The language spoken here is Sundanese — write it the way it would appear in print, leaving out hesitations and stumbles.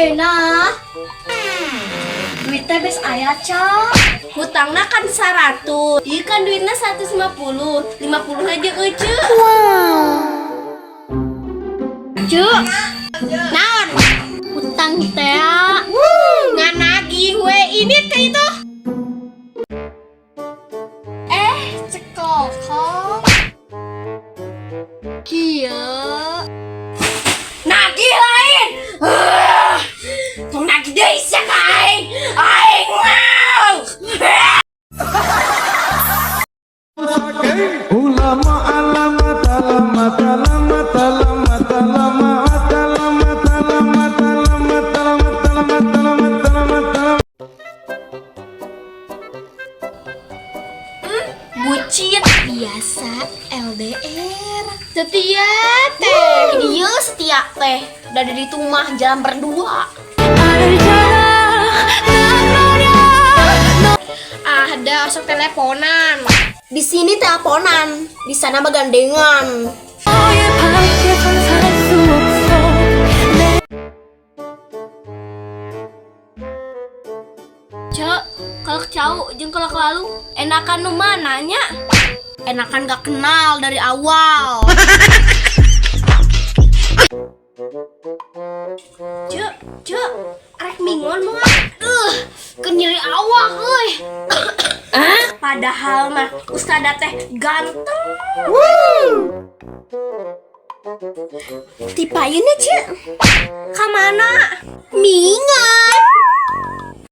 Nah, duit teh bes aya, Cak. Hutangna kan 100. Ieu kan duitna 150. 50 aja euceu. Cuk. Naon? Hutang teh. Ngan nagih we ini teh itu. Eh, cekol kok. Kieu. Nagih lain. Ah, tong nagih deui sia ka aing. Aing mau. Ulama alama talama talama talama talama talama talama talama talama talama talama talama talama. Bucin. Biasa LDR. Setia teh. Dia setia teh. Udah di rumah jalan berdua. Ada sok teleponan. Di sini teleponan, di sana mah gandengan. Cek, kalau cau jeung kalau lalu enakan nu mana nya? Enakan gak kenal dari awal. Cek, cek, arek mingon moal. Keur nyeri awak euy. Ah, padahal mah ustadzah teh ganteng. Tipain ya, Cek. Ka mana? Mingan.